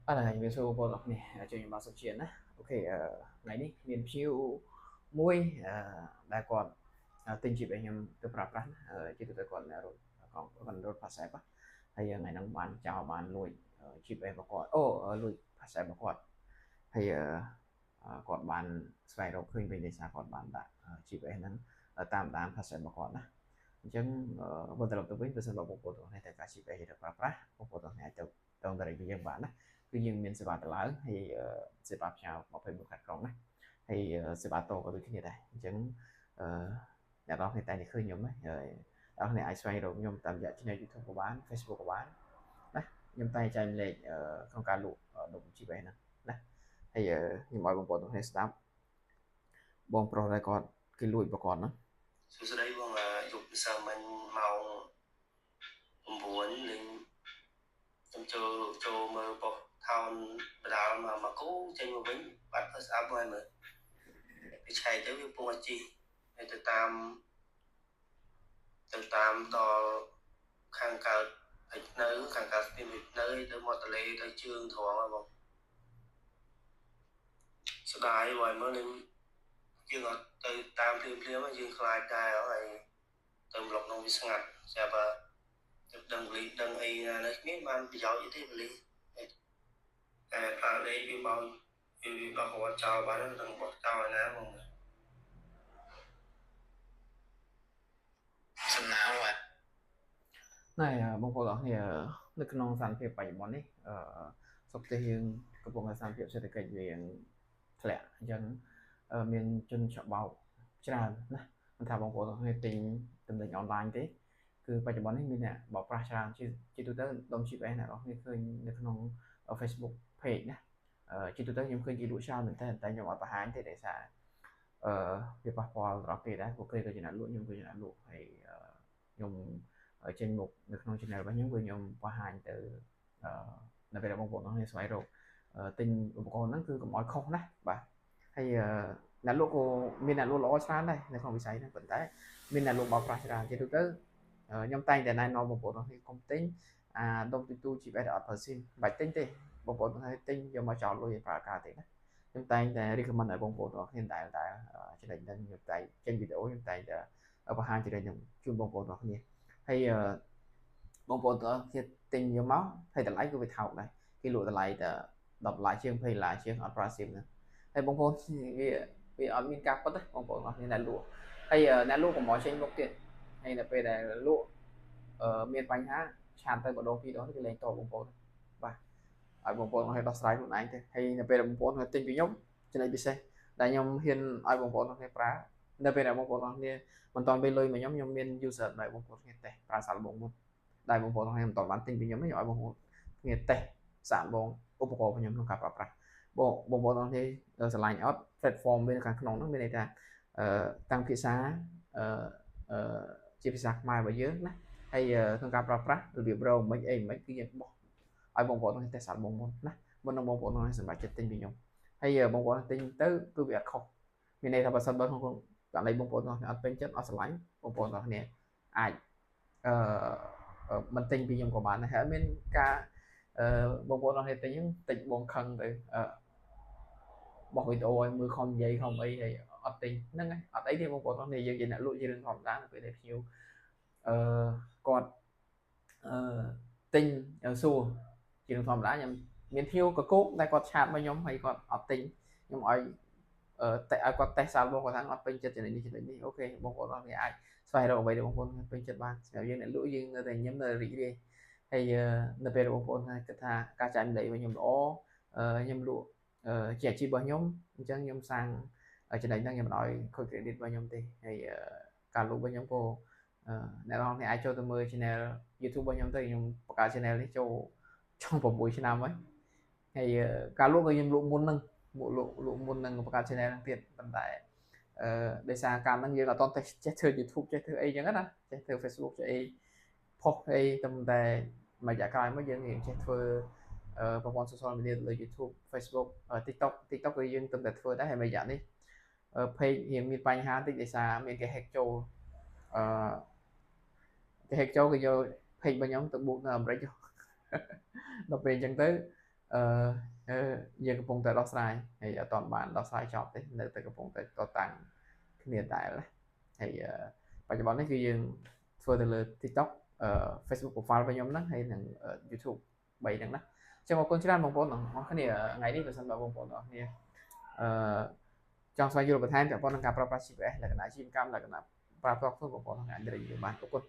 អរហើយជំរាបសួរបងប្អូនអរគ្នាជួយខ្ញុំបាទសុជាណាOK ថ្ងៃនេះមានភ្ញៀវមួយអឺដែលគាត់ទិញជីបឲ្យខ្ញុំទៅប្រើប្រាស់ណាជាទូទៅគាត់អ្នករត់កង់គាត់រត់ PassApp ហើយថ្ងៃហ្នឹងបានចោលបានលួច GPS របស់គាត់អូលួច PassApp របស់គាត់ហើយគាត់បានស្វែងរកឃើញវិញដោយសារគាត់បានដាក់ GPS ហ្នឹងតាមដាន PassApp របស់គាត់ណាអញ្ចឹងវិលត្រឡប់ទៅវិញបើសិនបើបងប្អូនទាំងនេះត្រូវការ GPS ទៅប្រើប្រាស់បងប្អូនទាំងនេះអាចទៅតងតរិយយើងបានណាគឺយើងមានសេវាតម្លើងហើយសេវាផ្ញើ21ខេត្តក្រុងណាហើយសេវាតក៏ដូចគ្នាដែរអញ្ចឹងអឺអ្នកនរគ្នាតែនេះឃើញខ្ញុំណាហើយអ្នកនរគ្នាអាចស្វែងរកខ្ញុំតាមរយៈ channel YouTube ក៏បាន Facebook ក៏បានណាខ្ញុំតែចែកម្លែកក្នុងការលក់ដុំ GPS ហ្នឹងណាហើយខ្ញុំឲ្យបងប្អូនទាំងគ្នាស្ដាប់បងប្រុសដែលគាត់គេលួចប្រកបហ្នឹង សួស្តីបងយប់ម្សិលមិញម៉ោង9លេងខ្ញុំចូលចូលមើលប៉ុស្តិ៍ថោនបដាលមកមកគូចេញមកវិញបាត់ PassApp ហើយមើលវាឆែកទៅវាពងអាជីហើយទៅតាមទៅតាមដល់ខាងកើតពេជ្រនៅខាងកើតស្ពានពេជ្រនៅទៅមាត់ទន្លេទៅជើងត្រង់ហ្នឹងបងស្ដាយបងមើលនឹងយើងអត់ទៅតាមភ្លាមភ្លាមយើងខ្លាចដែរហើយទៅម្លុកក្នុងវាស្ងាត់ស្រាប់តែទៅដឹងលីដឹងអីណានេះគ្មានបានប្រយោជន៍អីទេបលីតែផ្លាលេខវាបោវាវាបោះរត់ចោលបានដឹងបោះចោលឯណាបងសំណៅបាទ ណែបងប្អូនអរគ្នានៅក្នុងស្ថានភាពបច្ចុប្បន្ននេះអឺស្រុកទេសយើងកំពុងតែស្ថានភាពសេដ្ឋកិច្ចវាធ្លាក់អញ្ចឹងមានជនឆបោកច្រើនណាមិនថាបងប្អូនអរគ្នាទិញទំនិញអនឡាញទេគឺបច្ចុប្បន្ននេះមានអ្នកបោកប្រាស់ច្រើនជាទូទៅដុំ GPS អ្នកនរគ្នាឃើញនៅក្នុង Facebook page ណាជាទូទៅខ្ញុំឃើញគេលក់ច្រើនមែនតើតែខ្ញុំអត់បង្ហាញទេដោយសារអឺវាប៉ះពាល់ដល់គេដែរពួកគេក៏ជាអ្នកលក់ខ្ញុំក៏ជាអ្នកលក់ហើយខ្ញុំចេញមុខនៅក្នុង channel របស់ខ្ញុំគឺខ្ញុំបង្ហាញទៅអឺនៅពេលដែលបងប្អូនទាំងគ្នាស្វែងរកទិញឧបករណ៍ហ្នឹងគឺកុំឲ្យខុសណាបាទហើយអ្នកលក់ក៏មានអ្នកលក់ល្អច្រើនដែរនៅក្នុងវិស័យហ្នឹងប៉ុន្តែមានអ្នកលក់បោកប្រាស់ច្រើនជាទូទៅខ្ញុំតែងតែណែនាំបងប្អូនទាំងគ្នាកុំទិញអាដុំទូទូ GPS ដែលអត់ប្រើ SIM បាច់ទិញទេបងប្អូនទាំងគ្នាទិញយកមកចោលលុយឲ្យប្រើការទេណាខ្ញុំតែងតែ recommend ឲ្យបងប្អូនទាំងគ្នាតែតែចំណុចហ្នឹងខ្ញុំតែចេញវីដេអូខ្ញុំតែងតែបង្ហាញចំណុចហ្នឹងជូនបងប្អូនទាំងគ្នាហើយបងប្អូនទាំងគ្នាទិញយកមកហើយតម្លៃគឺវាថោកដែរគេលក់តម្លៃតែ10ដុល្លារជាង20ដុល្លារជាងអត់ប្រើ SIM ហ្នឹងហើយបងប្អូនវាវាអត់មានការពិតទេបងប្អូនទាំងគ្នាអ្នកលក់ហើយអ្នកលក់កុំមកចេញមុខទៀតហើយនៅពេលដែលលក់មានបញ្ហាchat ទៅម្ដងពីរដងគេលែងតបបងប្អូនបាទឲ្យបងប្អូនឲ្យដោះស្រាយខ្លួនឯងទៅហើយនៅពេលដែលបងប្អូនទិញពីខ្ញុំចំណុចពិសេសដែលខ្ញុំហ៊ានឲ្យបងប្អូនទាំងគ្នាប្រើនៅពេលដែលបងប្អូនទាំងគ្នាមិនទាន់ពេលលុយមកខ្ញុំខ្ញុំមាន user ដែលបងប្អូនគ្នាតេស្តប្រើសាកល្បងមុនដែលបងប្អូនទាំងគ្នាមិនទាន់បានទិញពីខ្ញុំខ្ញុំឲ្យបងប្អូនគ្នាតេស្តសាកល្បងឧបករណ៍របស់ខ្ញុំក្នុងការប្រើប្រាស់បងបងប្អូនទាំងគ្នាស្រឡាញ់អត់ platform វានៅខាងក្នុងហ្នឹងមានន័យថាអឺតាំងភាសាអឺអឺជាភាសាខ្មែររបស់យើងណាហើយក្នុងការប្រើប្រាស់របៀបរងមិនអីមិនគឺយើងបោះឲ្យបងប្អូនទាំងតេស្តសាកល្បងមុនណាមុននឹងបងប្អូនទាំងសម្រេចចិត្តទិញពីខ្ញុំហើយបងប្អូនទិញទៅគឺវាអត់ខុសមានន័យថាបើសិនបើក្នុងករណីបងប្អូនទាំងអត់ពេញចិត្តអត់ស្រឡាញ់បងប្អូនទាំងគ្នាអាចអឺមិនទិញពីខ្ញុំក៏បានដែរហើយមានការអឺបងប្អូនទាំងគ្នាទិញហ្នឹងទិញបងខឹងទៅអឺបោះវីដេអូឲ្យមើលខំនិយាយខំអីហើយអត់ទិញហ្នឹងហើយអត់អីទេបងប្អូនទាំងគ្នាយើងជាអ្នកលក់ជារឿងធម្មតានៅពេលដែលភ្ញៀវអឺគាត់អឺទិញសួរជារឿងធម្មតាខ្ញុំមានភ្ញៀវកកោកដែលគាត់ chat មកខ្ញុំហើយគាត់អត់ទិញខ្ញុំឲ្យតែឲ្យគាត់តេស្តសាលបងគាត់ថាអត់ពេញចិត្តចំណុចនេះចំណុចនេះOK បងប្អូនអរគ្នាអាចស្វែងរកអ្វីដែលបងប្អូនពេញចិត្តបានសម្រាប់យើងអ្នកលក់យើងនៅតែញឹមនៅរីករាយហើយនៅពេលបងប្អូនគិតថាការចែកម្លែករបស់ខ្ញុំល្អខ្ញុំលក់ជាអាជីពរបស់ខ្ញុំអញ្ចឹងខ្ញុំសាងចំណុចហ្នឹងខ្ញុំមិនឲ្យខូច credit របស់ខ្ញុំទេហើយការលក់របស់ខ្ញុំក៏អ្នកនរគ្នាអាចចូលទៅមើល channel YouTube របស់ខ្ញុំទៅខ្ញុំបង្កើត channel នេះចូលចង់6ឆ្នាំហើយហើយការលក់ក៏ខ្ញុំលក់មុនហ្នឹងលក់លក់មុននឹងបង្កើត channel ហ្នឹងទៀតប៉ុន្តែអឺដោយសារកាលហ្នឹងយើងអត់ទាន់ចេះធ្វើ YouTube ចេះធ្វើអីចឹងណាចេះធ្វើ Facebook ចេះអីផុសអីតែតែមួយរយៈក្រោយមកយើងរៀនចេះធ្វើប្រព័ន្ធ social media លើ YouTube Facebook TikTok TikTok ក៏យើងទើបតែធ្វើដែរហើយមួយរយៈនេះ page រៀងមានបញ្ហាតិចដោយសារមានគេ hack ចូលអឺគេ hack ចូលគេយក page របស់ខ្ញុំទៅបូកនៅអាមេរិកដល់ពេលអញ្ចឹងទៅ អឺយើងកំពុងតែដោះស្រាយហើយអត់ទាន់បានដោះស្រាយចប់ទេនៅតែកំពុងតែតតាំងគ្នាដែរហើយបច្ចុប្បន្ននេះគឺយើងធ្វើទៅលើ TikTok Facebook profile របស់ខ្ញុំហ្នឹងហើយនិង YouTube 3ហ្នឹងណាចឹងអរគុណច្រើនបងប្អូនទាំងអស់គ្នាថ្ងៃនេះបើសិនបើបងប្អូនទាំងអស់គ្នាចង់ស្វែងយល់បន្ថែមពាក់ព័ន្ធនឹងការប្រើប្រាស់ GPS លក្ខណៈអាជីវកម្មលក្ខណៈប្រើប្រាស់ខ្លួនបងប្អូនអាចរៀនបានអរគុណ។